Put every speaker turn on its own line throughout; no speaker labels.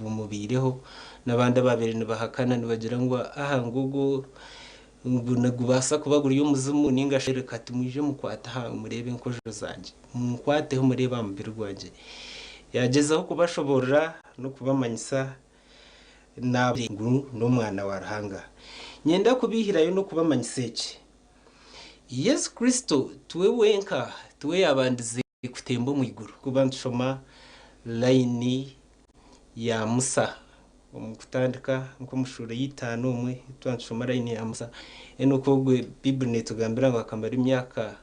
Bumubaireho n'abandi abaabaire nibahakana nibagira ngu aha ngu ogu ngu nigubaasa kuba guri omuzimu ninga shi reka ati mwije mukwate aha mureebe enkojo zangye, munkwateho mureebe aha mubiri gwangye. Yaagyezaho kubashoboorora n'okubamanyisa ngu n'Omwana wa Ruhanga. Niinyenda kubaihirayo n'okubamanyisa eki, Yesu Kristo tiwe wenka tiwe yaabandize kutemba omu iguru. Kuba nitushoma layini ya Musa omu kutandika nk'omu shuura y'eitaano omwe twaba nitushoma layini ya Musa Enoka ogwe Baiburi neetugambira ngu akamara emyaka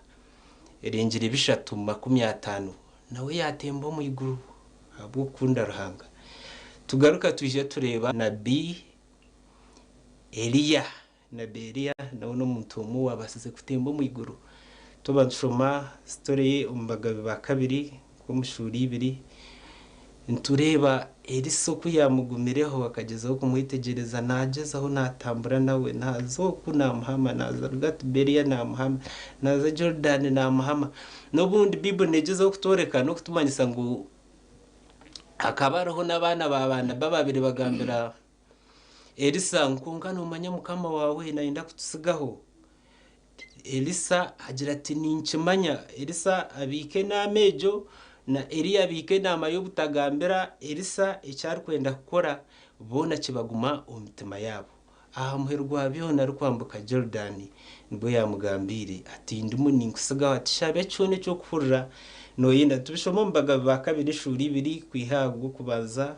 erengire bishatu 50 nawe yaatemba omu iguru ahabw'okukunda Ruhanga. Tugaruka twija tureeba nabi Eliya. Nabi Eliya nawe n'omuntu omwe owaabaasize kutemba omu iguru. Twaba nitushoma sitore ye omu Bagabe ba Kabiri nk'omu shuura ibiri, nitureeba Elisa oku yaamugumireho akagyezaho kumwetegyereza, naagyezaho naatambura nawe, naaza oku naamuhama, naaza ruga Tiberia naamuhama, naaza Jorudaani naamuhama. N'obundi Baibuli neegyezaho kutworeka n'okutumanyisa ngu hakaba hariho n'abaana ba baanabi abaabaire bagambira Elisa ngu, Kwonka noomanya mukama waawe naayenda kututsigaho. Elisa agira ati, Ninkimanya. Elisa abiika enaama egyo, na Eliya abiika enaama y'obutagambira Elisa eki arikwenda kukora, boona kibaguma omu mitima yaabo. Aha muheru gwa byona arikwambuka Jorudaani, nibwo yaamugambiire ati, Ndimu ninkutsigaho. Ati, Shaba kyona eki orikuhurira nooyenda. Nitubishoma omu Bagabe ba Kabiri eshuura ibiri kwiha aha gw'okubanza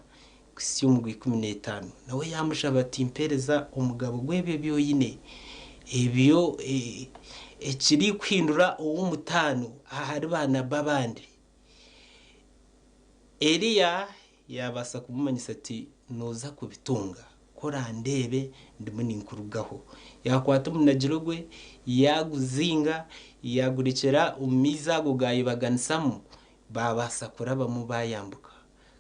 kuhitsya omu gw'ikumi n'etaano. Nawe yaamushaba ati, Mpeereza omugabo gw'ebyo ebi oine, ebyo ekirikuhindura ow'omutaano ahari baanabi abandi. Eliya yaabaasa kumumanyisa ati, Nooza kubitunga, ku orandeebe ndimu ninkurugaho. Yaakwata omunagiro gwe, yaaguzinga, yaagurekyera omu maizi ago gaayebaganisamu, baabaasa kurabamu baayambuka.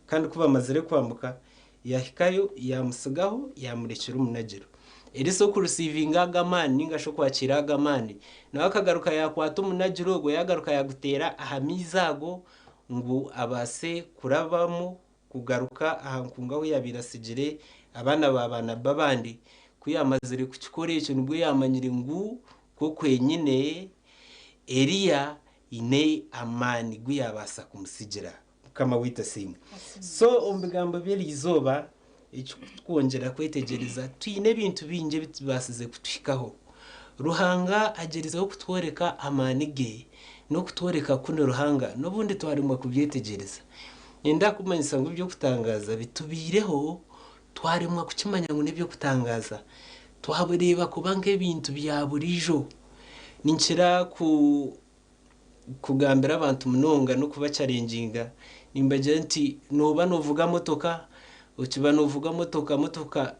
Kandi ku bamazire kwambuka, yaahikayo yaamutsigaho, yaamurekyera omunagiro. Elisa okurusiivinga ago amaani nainga shi okwakiira ago amaani, nawe akagaruka yaakwata omunagiro ogwo yaagaruka yaaguteera aha maizi ago ngu abaase kurabamu kugaruka aha nkungu ahu yaabaire atsigire abaana ba baanabi abandi. Ku yaamazire kukikora ekyo nibwo yaamanyire ngu kwo kwenyine Eliya haine amaani gu yaabaasa kumutsigira. Mukama waitu asiimwe. So omu bigambo by'eri izooba ekikutukwongyera kwetegyereza twine ebintu bingi ebitubaasize kutuhikaho. Ruhanga agyerizeho kutworeka amaani ge n'okutworeka ku ni Ruhanga n'obundi twaremwa kubyetegyereza. Niinyenda kukumanyisa ngu eby'okutangaaza bitubaireho twaremwa kukimanya ngu n'eby'okutangaaza. Twabireeba kuba nk'ebintu bya buriijo. Ninkira ku. Kugambira abantu munonga n'okubakyarenginga nimbagira nti nooba noovuga motoka, okiba noovuga motoka, motoka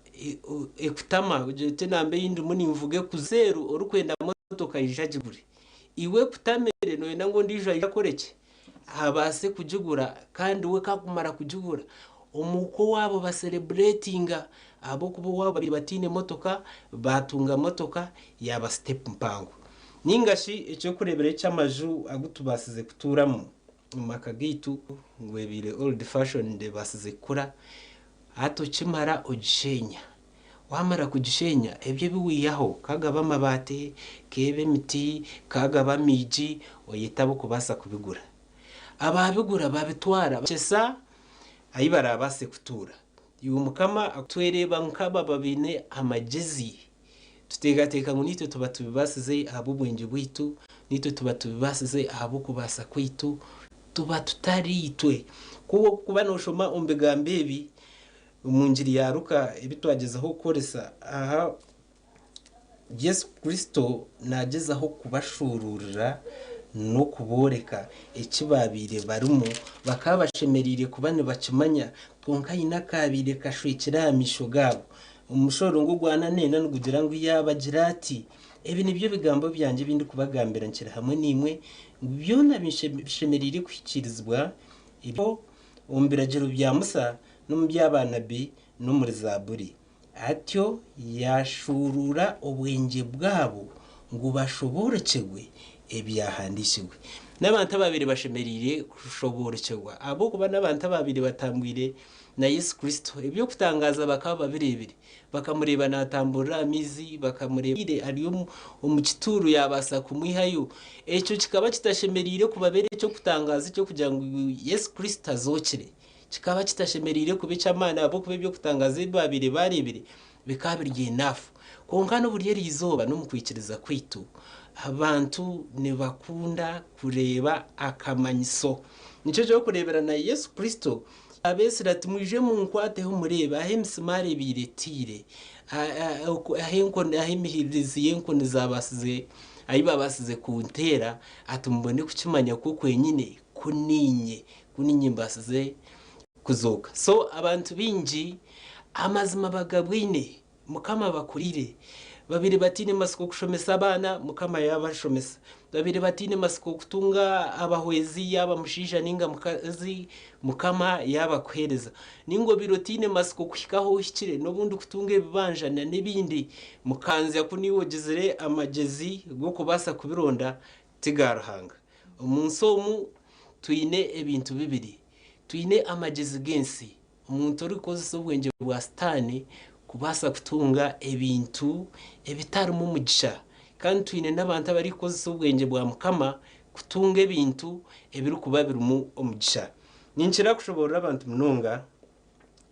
ekutama ogira oti enamba ei ndimu ninvuga ekuzeeru orikwenda motoka aije agigure. Iwe ekutamire nooyenda ngu ondiijo aije akore ki? Abaase kugigura kandi we ku akumara kugigura omuka owaabo baserebureetinga ahabw'okuba owaabo babaire bataine motoka baatunga motoka yaaba sitepu mpango. Nainga shi eky'okureeberaho eky'amaju agu tubaasize kutuuramu omu maka gaitu ngu ebaire old fashioned ebaasize kukura, hati okimara ogisheenya. Waamara kugisheenya, ebyo ebi waihaho kagaba amabaati, keeba emiti, kagaba amiigi, oyeta ab'okubaasa kubigura. Abaabigura babitwara bakyesa ahu baraabaase kutuura. Iwe Mukama twereeba nk'ababa baine amagyezi. Tuteekateeka ngu naitwe tuba tubibaasize ahabw'obwengye bwaitu, naitwe tuba tubibaasize ahabw'okubaasa kwaitu, tuba tutari itwe. Ku orikuba nooshoma omu bigambo ebi omu ngiri ya Luka ebi twagyezaho kukoresa aha, Yesu Kristo naagyezaho kubashuuruurira n'okubooreka eki baabaire barimu. Bakaba bashemereire kuba nibakimanya, kwonka haine akaabaire kashwekire aha maisho gaabo. Omushororongo ogwa ana nigugira ngu yaabagira ati, Ebi nibyo bigambo byangye ebi ndikubagambira nkiri hamwe naimwe, ngu byona bishemereire kuhikiirizibwa ebiri omu biragiro bya Musa n'omu bya baanabi n'omuri Zaaburi. Atyo yaashuuruura obwengye bwabo ngu bashoboorokyerwe Ebyahandiikirwe. N'abantu abaabaire bashemereire kushoboorokyerwa ahabw'okuba n'abantu abaabaire batambwire. Na Yesu Kristo eby'okutangaaza bakaba babireebire. Bakamureeba naatamburira aha maizi, bakamureeba ari omu kituuro yaabaasa kumwihayo. Ekyo kikaba kitashemereire kubabeera eky'okutangaaza eky'okugira ngu Yesu Kristo azookire. Kikaba kitashemereire kuba eky'amaani ahabw'okuba eby'okutangaaza ebi baabaire baareebire bikaba biri enough. Kwonka n'oburi eri izooba n'omu kwikiriza kwaitu, abantu nibakunda kureeba akamanyiso. Nikyo ky'okureebera na Yesu Kristo abeetsire ati, Mwije munkwateho mureebe ahu emisimaari ebaire etaire, ahu emihiririzi y'enkoni zaabaasize, ahu baabaasize kunteera, ati mubone kukimanya ku kwenyine ku niinye, ku niinye mbaasize kuzooka. So abantu baingi amazima bagabwaine. Mukama abakurire. Babaire bataine matsiko kushomesa abaana, Mukama yaabashomesa. Babaire bataine matsiko kutunga abahwezi yaaba mushaija nainga mukazi, Mukama yaabakuheereza. Nainga obaire otaine matsiko kuhika ahu ohikire n'obundi kutunga ebibanja n'ebindi, mukanzya ku naiwe ogizire amagyezi g'okubaasa kubironda, ti ga Ruhanga. Omu nsi omu twine ebintu bibiri, twine amagyezi g'ensi Omuntu orikukozesa obwengye bwa Sitaane kubaasa kutunga ebintu ebitarimu mugisha. Kandi twine n'abantu abarikukozesa obwengye bwa Mukama kutunga ebintu ebirikuba birimu omugisha. Ninkira kushoboorora abantu munonga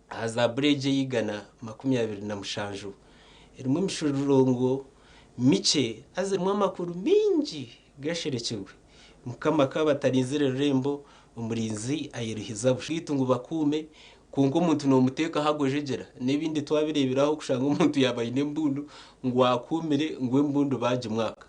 aha Zaaburi egi ey'eigana 27. Erimu emishororongo mikye haza erimu amakuru maingi Gasherekirwe. Mukama akaba atarinzire rurembo, omurinzi ayeruhiza busha. Beitu ngu bakuume, kwonka omuntu noomuteekaho agwejegyera. N'ebindi twabireebire aho kushanga omuntu yaaba aine embundu ngu akuumire ngu embundu baagimwaka.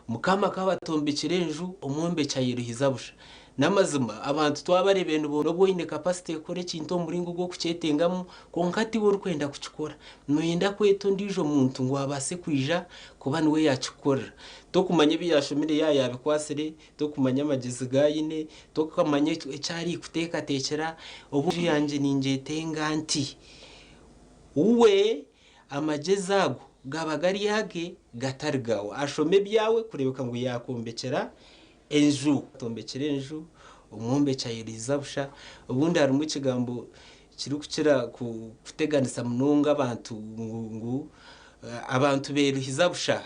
Mukama akaba atombekire enju, omwombeki ayeruhiza busha. N'amazima abantu twabareebire nibo n'obu oine capacity kukora ekintu omu muringo ogu orikukyetengamu, kwonka tiiwe orikwenda kukikora. Nooyenda kweta ondiijo muntu ngu abaase kwija kuba niwe yaakikukorera. Tokumanya ebi yaashomire yaaba yaabikwatsire, tokumanya amagyezi gu aine, tokumanya eki arikuteekateekyera. Obu enju yangye ningyetenga nti, we amagyezi ago gaba gari age gatari gaawe. Ashoma ebyawe kureebeka ngu yaakwombekyera enju. Atombekire enju, omwombeki ayeriiza busha. Obundi harimu ekigambo kirikukira kuteganisa munonga abantu ngu abantu beeruhiza busha.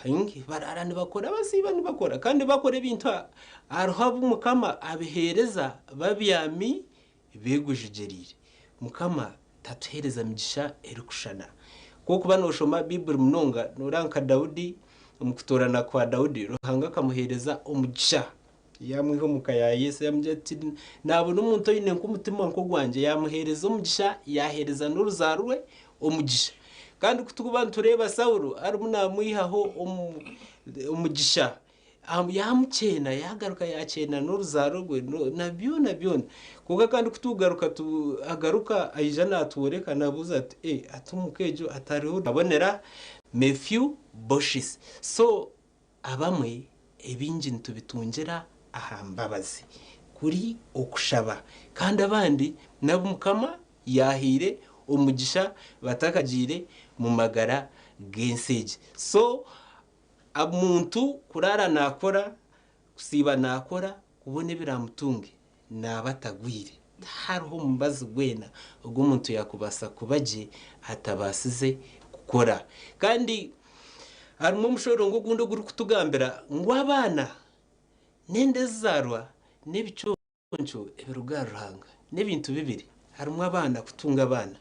Baraara nibakora basiiba nibakora kandi bakora ebintu hariho abu Mukama abiheereza babyami beegwejegyereire. Mukama tatuheereza migisha erikushushana. Ku orikuba nooshoma Baiburi munonga, nooreeba nka Daudi, omu kutoorana kwa Daudi, Ruhanga akamuheereza omugisha. Yaamwiha omu ka ya Yese yaamugira ati, Naabona omuntu oine nk'omutima nk'ogwangye, yaamuheereza omugisha, yaaheereza n'oruzaaro rwe omugisha. Kandi ku turikuba nitureeba Saulo arimu naamwihaho omugisha, Yaamukyena, yaagaruka yaakyena n'oruzaaro rwe na byona byona. Kwonka kandi ku tugaruka agaruka aija naatworeka naabuuza ati, Ee, ati omuka egyo hatariho abonera Mefiboshesi. So abamwe ebingi nitubitungira aha mbabazi, kuri okushaba. Kandi abandi n'abu Mukama yaahaire omugisha batakagiire mu magara g'ensi egi. So Omuntu kuraara naakora, kusiiba naakora kubona ebiraamutunge, naaba atagwire. Tihariho mubazi gwena ogu omuntu yaakubaasa kuba gye atabaasize kukora. Kandi harimu omushororongo ogundi ogurikutugambira ngu abaana n'enda ezizaarwa n'ebiconco. Ebiconco ebiruga ahari Ruhanga n'ebintu bibiri, harimu abaana kutunga abaana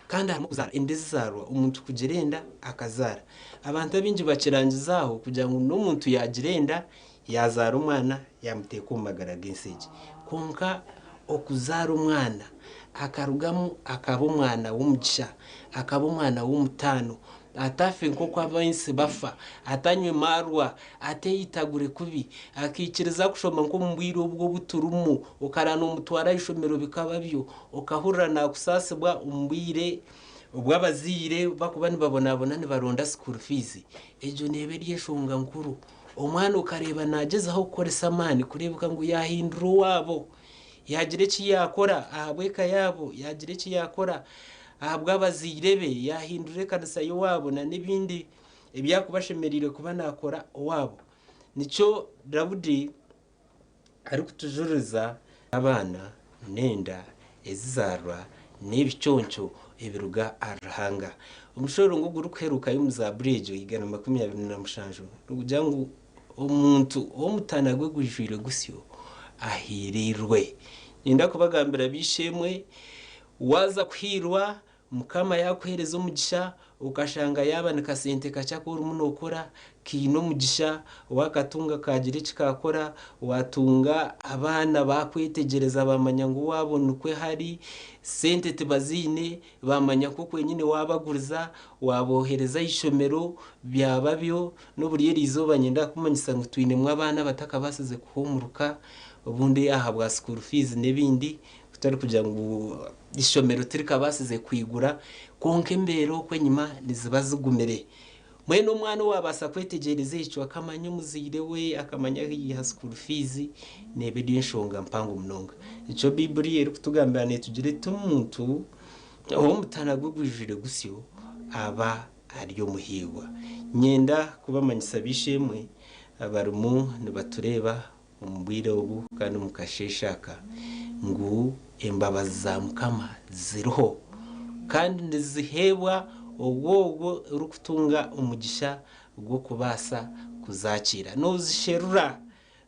kandi harimu okuzaara enda ezizaarwa, omuntu kugira enda akazaara. Abantu abaingi bakirangiza aho kugira ngu n'omuntu yaagira enda yaazaara omwana yaamuteeka omu magara g'ensi egi. Kwonka okuzaara omwana akarugamu akaba omwana w'omugisha, akaba omwana w'omutaano, Atafe nk'oku ab'ensi bafa, atanywe maarwa, ateeyitagure kubi, akaikiriza kushoma nk'omu bwire obu obu turimu, okaraara noomutwara aha ishomero bikaba byo, okahurira naakusaasibwa omu bwire obu abazaire barikuba nibabonabona nibaronda school fees. Egyo neeba eri enshonga nkuru. Omwana okareeba naagyezaho kukoresa amaani kureebeka ngu yaahindura owaabo. Yaagira eki yaakora ahabw'eka yaabo, yaagira eki yaakora ahabw'abazaire be, yaahindura ekanisa y'owaabo n'ebindi ebi arikuba ashemereire kuba naakora owaabo. Nikyo Daudi arikutujuriza abaana n'enda ezizaarwa N'ebiconco ebiruga ahari Ruhanga. Omushororongo ogurikuherukayo omu Zaaburi egyo 127 nigugira ngu omuntu ou omutaana gwe gwijwire gusyo ahiiriirwe. Niinyenda kubagambira b'eishe-emwe, waaza kuhiirwa, Mukama yaakuheereza omugisha, okashanga yaaba ni kasente kakye aku orimu nookora, kaine omugisha, waakatunga kaagira eki kaakora, waatunga abaana baakwetegyereza baamanya ngu owaabo nikwo hari, sente tibaziine, baamanya nk'oku wenyine waabaguriza, waaboohereza aha ishomero, byaba byo. N'oburi eri izooba niinyenda kukumanyisa ngu twinemu abaana abatakabaasize kuhuumuruka, obundi ahabwa school fees n'ebindi, kutari kugira ngu Eishomero tirikabaasize kwigura, kwonka embeera okwo enyima niziba zigumire. Mbwenu omwana owaabaasa kwetegyereza ekyo akamanya omuzaire we, akamanya ahu yaiha school fees, neeba eri enshonga mpango munonga. Nikyo Baiburi erikutugambira neetugira eti omuntu ou omutaana gwe gwijwire gusyo aba ari omuhiirwa. Niinyenda kubamanyisa b'eishe-emwe abarimu nibatureeba omu bwire obu kandi omu kasheeshe aka ngu embabazi za Mukama ziriho kandi niziheebwa ogwo ogwo orikutunga omugisha gw'okubaasa kuzakiira. Noozisherura,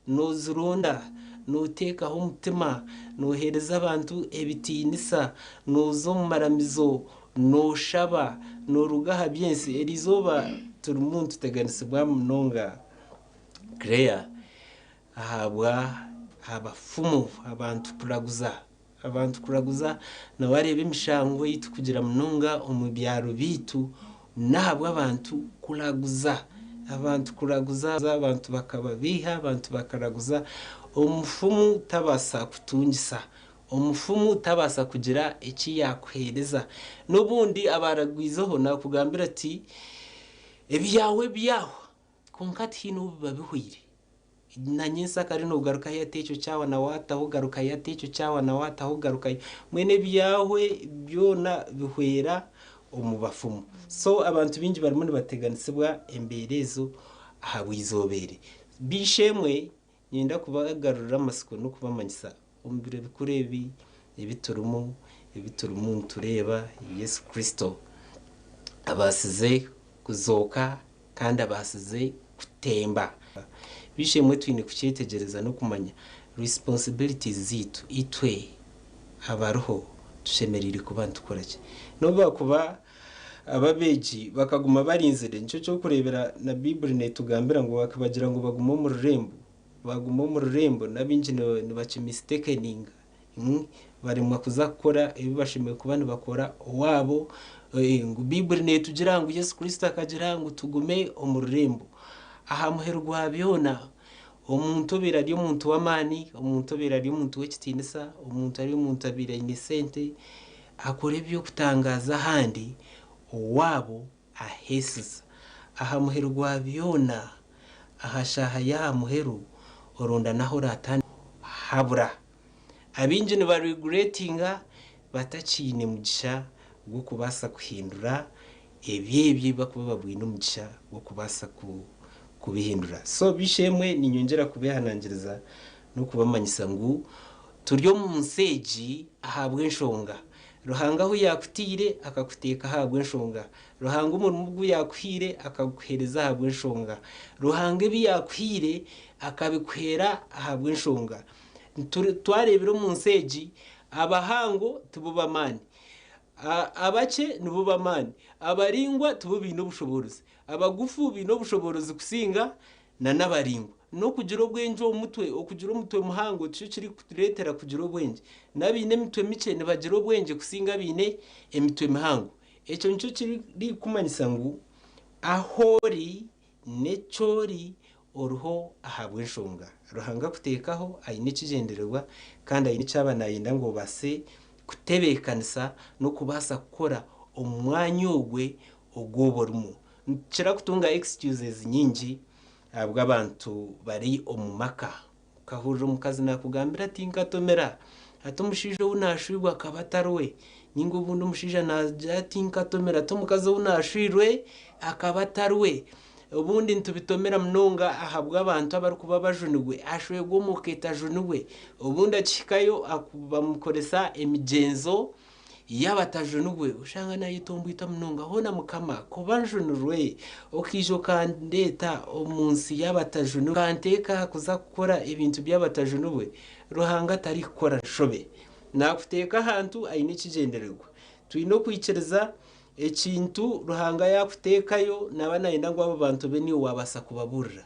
noozironda, nooteekaho omutima, nooheereza abantu ebitiinisa, nooza omu maramizo, nooshaba, nooruga aha by'ensi. Eriizooba turimu nituteganisibwa munonga. Claire, Ahabwa abafumu, abantu kuraguza, abantu kuraguza, na wareeba emishango ei turikugira munonga omu byaro byaitu n'ahabw'abantu kuraguza, abantu kuraguza, abantu bakababeiha, abantu bakaraguza, omufumu tabaasa kutungisa, omufumu tabaasa kugira eki yaakuheereza. N'obundi abaaragwizeho naakugambira ati ebyawe byahwa. Kwonka tihaine obu biba bihweire. Na nyentsakare noogarukayo ati ekyo kyahwa na waataho garukayo ati ekyo kyahwa na waataho garukayo. Mbwenu ebyahwe byona bihwera omu bafumu. So abantu baingi barimu nibateganisibwa embeera ezo ahabw'eizooba eri. B'eishe-emwe, niinyenda kubagarurira amatsiko n'okubamanyisa omu biro bikuru ebi ebi turimu, ebi turimu nitureeba Yesu Kristo abaasize kuzooka kandi abaasize kutemba. B'eishe-emwe twine kukyetegyereza n'okumanya responsibilities zaitu itwe abariho tushemereire kuba nitukora ki. N'obu baakuba ababeegi bakaguma barinzire, nikyo ky'okureebera na Baiburi neetugambira ngu bakabagira ngu bagume omu rurembo, baaguma omu rurembo n'abaingi nibakimistekeninga. Baremwa kuza kukora ebi bashemereire kuba nibakora owaabo. Ngu Baiburi neetugira ngu Yesu Kristo akagira ngu tugume omu rurembo. Aha muheru gwa byona, omuntu obaire ari omuntu w'amaani, omuntu obaire ari omuntu w'ekitiinisa, omuntu ari omuntu abaire aine sente, akora eby'okutangaaza ahandi, owaabo aheesiza. Aha muheru gwa byona, aha shaaha y'aha muheru, oronda n'ahu oraatandikire habura. Abaingi nibareguretinga batakiine mugisha gw'okubaasa kuhindura ebyo ebi barikuba babwine omugisha gw'okubaasa kubihindura. So b'eishe-emwe niinyongyera kubeehanangiriza n'okubamanyisa ngu turi omu nsi egi ahabw'enshonga. Ruhanga ahu yaakutaire akakuteekaho ahabw'enshonga. Ruhanga omurimo ogu yaakuhaire akagukuheereza ahabw'enshonga. Ruhanga ebi yaakuhaire akabikuheera ahabw'enshonga. Twareebire omu nsi egi, abahango tibo b'amaani, abakye nibo b'amaani, abaraingwa tibo baine obushoboorozi, abagufu baine obushoboorozi kusinga n'abaraingwa. N'okugira obwengye omu mutwe, okugira omutwe muhango tikyo kirikutureetera kugira obwengye. N'abaine emitwe mikye nibagira obwengye kusinga abaine emitwe mihango. Ekyo nikyo kirikumanyisa ngu ahu ori n'eki ori, oriho ahabw'enshonga. Ruhanga akuteekaho aine ekigyendererwa kandi aine eki aba naayenda ngu obaase kutebeekanisa n'okubaasa kukora omu mwanya ogwe ogu oba orimu. Nitukira kutunga excuses nyingi ahabw'abantu bari omu maka. Okahurira omukazi naakugambira ati, Nkatomera, hati omushaija ou naashwirwe akaba atari we. Nainga obundi omushaija naagira ati, Nkatomera, hati omukazi ou naashwirwe akaba atari we. Obundi nitubitomera munonga ahabw'abantu abarikuba bajunirwe, ashwerwe omu ka etajunirwe. Obundi akihikayo bamukoresa emigyenzo. Yaaba atajunirwe, oshanga naayetomboita munonga. Hoona Mukama, kuba njunirwe, okaija okandeeta omu nsi y'abatajunirwe, okanteeka aha kuza kukora ebintu by'abatajunirwe, Ruhanga tarikukora nshobe. Naakuteeka ahantu aine ekigyendererwa. Twine okwikiriza ekintu Ruhanga yaakuteekayo, naaba naayenda ngu abo bantu obe niiwe waabaasa kubabuurira.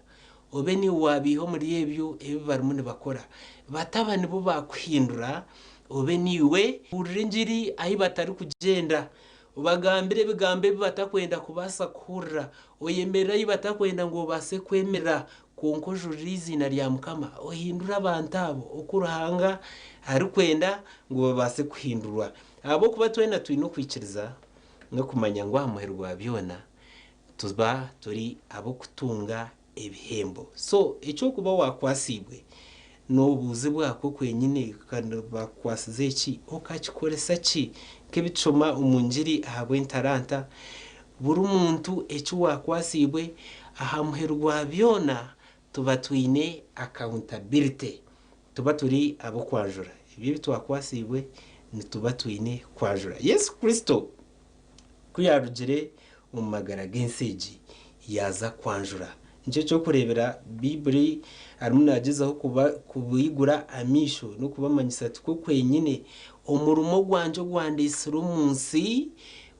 Obe niiwe waabaiha omuri ebyo ebi barimu nibakora. Bataba nibo baakuhindura, obe niiwe. Buurira engiri ahu batarikugyenda. Obagambire ebigambo ebi batakwenda kubaasa kuhurira. Oyemerere ahu batakwenda ngu obaase kwemerera. Kwonka ojurire eiziina rya Mukama, ohindure abantu abo oku Ruhanga arikwenda ngu babaase kuhindurwa. Ahabw'okuba twena twine okwikiriza n'okumanya ngu aha muheru gwa byona tuba turi ab'okutunga ebihembo. So eky'okuba waakwasiibwe noobuuzibwa kwo kwenyine kandi baakukwasize ki? Okakikoresa ki? Nk'ebi tushoma omu ngiri ahabw'entaranta, buri muntu eki waakwasiibwe, aha muheru gwa byona tuba twine accountability, tuba turi ab'okwanjura. Ebyo ebi twakwasiibwe nituba twine kwanjura. Yesu Kristo ku yaarugire omu magara g'ensi egi, yaaza kwanjura. Nikyo ky'okureebera Baiburi arimu naagyezaho kubaigura amaisho n'okubamanyisa ati, Kwo kwenyine omurimo gwangye ogwandeetsire omu nsi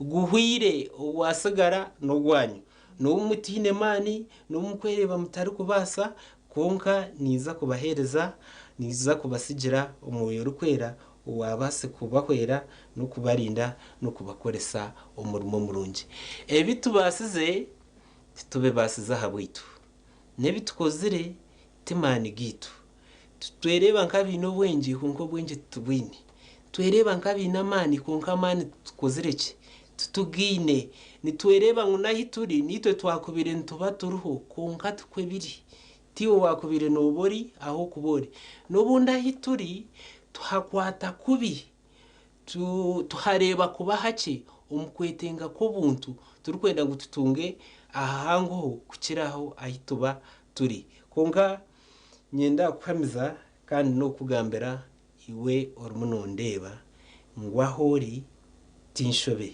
guhweire, ogwatsigara n'ogwanyu. N'obu mutaine maani, n'obu mukwereeba mutarikubaasa, kwonka ninza kubaheereza, ninza kubatsigira Omwoyo Orikwera owaabaase kubahwera n'okubarinda n'okubakoresa omurimo murungi. Ebi tubaasize titubibaasize ahabwaitu, n'ebi tukozire ti maani gaitu. Titwereeba nk'abaine obwengye kwonka obwengye titubwine. Nitwereeba nk'abaine amaani kwonka amaani tukozire ki? Titugaine. Nitwereeba ngu n'ahu turi naitwe twakubaire nituba turiho kwonka tikwo biri. Tiiwe waakubaire nooba ori ahu orikuba ori. N'obundi ahu turi tuhakwata kubi, tuhareeba kuba hakye omu kwetenga kw'obuntu, turikwenda ngu tutunge ahahangoho kukira aho ahu tuba turi. Kwonka niinyenda kukuhamiza kandi n'okukugambira iwe orimu noondeeba ngu ahu ori ti nshobe.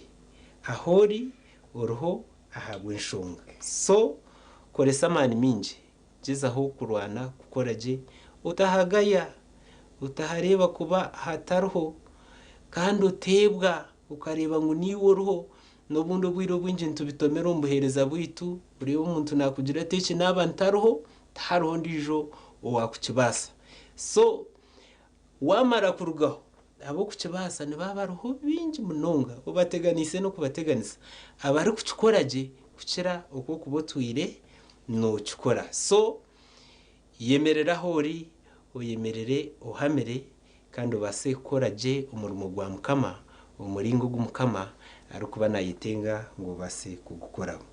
Ahu ori oriho ahabw'enshonga. So koresa amaani maingi, gyezaho kurwana kukora gye, otahagaya, otahareeba kuba hatariho kandi oteebwa okareeba ngu niiwe oriho. N'obundi obwire obwingi nitubitomera omu buheereza bwaitu, oreeba omuntu naakugira ati eki naaba ntariho tihariho ondiijo owaakukibaasa. So Waamara kurugaho, ab'okukibaasa nibaba bariho baingi munonga, obateganiise n'okubateganisa, abarikukikora gye kukira oku orikuba otwire nookikora. So, yemerera ahu ori, oyemerere ohamire kandi obaase kukora gye omurimo gwa Mukama omu muringo ogu Mukama arikuba naayetenga ngu obaase kugukoramu.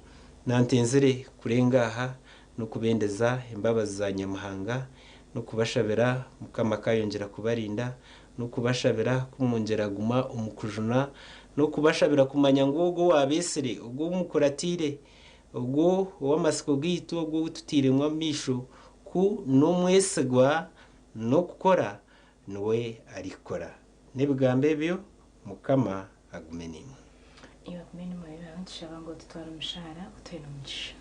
Nantenzire kurenga aha n'okubendeza embabazi za Nyamuhanga n'okubashabira Mukama akayongyera kubarinda, n'okubashabira ku mwongyera kuguma omu kujuna, n'okubashabira kumanya ngu ogwo owaabeetsire, ogwo ou mukuratiire, ogwo ow'amatsiko gaitu, ogwo ou tutairemu amaisho, ku n'omwesigwa n'okukora niwe arikukora. N'ebigambo ebyo, Mukama agume naimwe.
Iwe agume n'omwoyo waawe nitushaba ngu otutware omu shaara otuhe n'omugisha.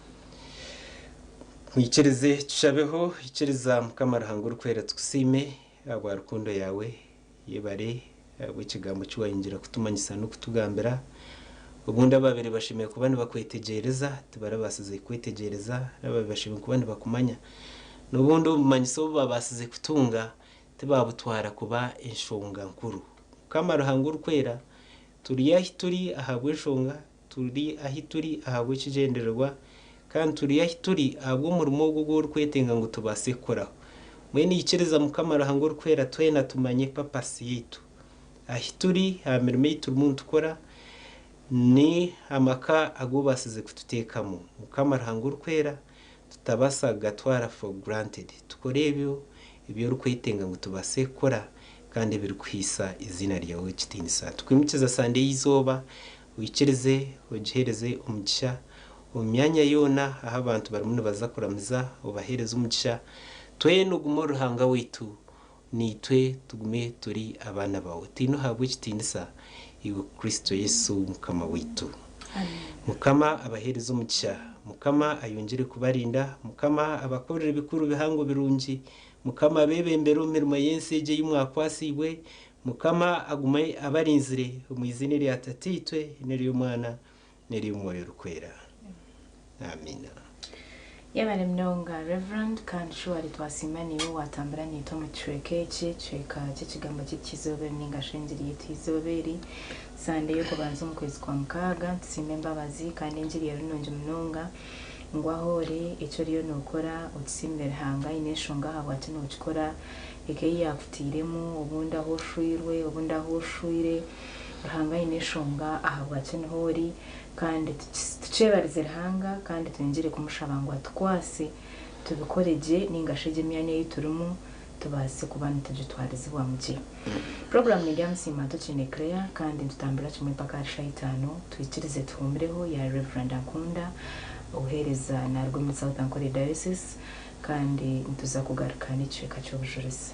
Mwikirize tushabeho. Ikiriza Mukama Ruhanga Orikwera tukusiime ahabwa rukundo yaawe. Yebare ahabw'ekigambo ki wayongyera kutumanyisa n'okutugambira. Obundi ababaire bashemereire kuba nibakwetegyereza tibarabaasize kukwetegyereza, n'ababaire bashemereire kuba nibakumanya n'obundi obumanyiso obu babaasize kutunga tibaabutwara kuba enshonga nkuru. Mukama Ruhanga Orikwera, turi ahi turi ahabw'enshonga, turi ahi turi ahabw'ekigyendererwa, kandi turi ahi turi ahabw'omurimo ogu ogu orikwetenga ngu tubaase kukoraho. Mbwenu ikiriza Mukama Ruhanga Orikwera twena tumanye papasi yaitu. Ahi turi, aha mirimo ei turimu nitukora, ni amaka agu obaasize kututeekamu. Mukama Ruhanga Orikwera, tutabaasa kugatwara for granted. Tukore ebyo ebi orikwetenga ngu tubaase kukora kandi ebirikuhaisa eiziina ryawe ekitiinisa. Tukwimukiza Sande y'eizooba, oikirize ogiheereze omugisha omu myanya yoona ahu abantu barimu nibaza kuramiza, obaheereze omugisha. Twena ogume ori Ruhanga waitu, naitwe tugume turi abaana baawe. Twine ohaabwe ekitiinisa. Iwe Kristo Yesu Mukama waitu. Mukama abaheereze omugisha. Mukama ayongyere kubarinda. Mukama abakorere ebikuru bihango birungi. Mukama abeebembere omu mirimo y'ensi egi ei mwakwasiibwe. Mukama agume abarinzire omu iziina erya Tataitwe n'ery'Omwana n'ery'Omwoyo Orikwera. Amiina.
Yebare munonga Rev. Kandi shuwari twasiima naiwe owatambura naitwe omu kicweka eki, ekicweka ky'ekigambo kyaitu ky'eizooba eri ninga shi engiri yaitu y'eizooba eri, Sande y'okubanza omu kwezi kwa mukaaga. Nitusiima embabazi kandi engiri eri nungi munonga ngu ahu ori eki oriyo nookora okisiimire Ruhanga aine enshonga ahabwaki nookikora, eka ei yaakutairemu, obundi ahu oshweirwe, obundi ahu oshweire, Ruhanga aine enshonga ahabwaki niho ori. Kandi tukyebarize Ruhanga kandi twongyere kumushaba ngu atukwase tubikore gye nainga shi egyo emyanya ei turimu tubaase kuba nitugitwarizibwamu gye. Puroguraamu Nindyamusiima Ntukiine Claire kandi nitutambura kimwe mpaka ahari shaaha itaano. Twikirize tuhuumureho ya Rev. Ankunda obuheereza naaruga omuri South Ankole Diocese kandi nituza kugaruka n'ekicweka ky'obujurizi.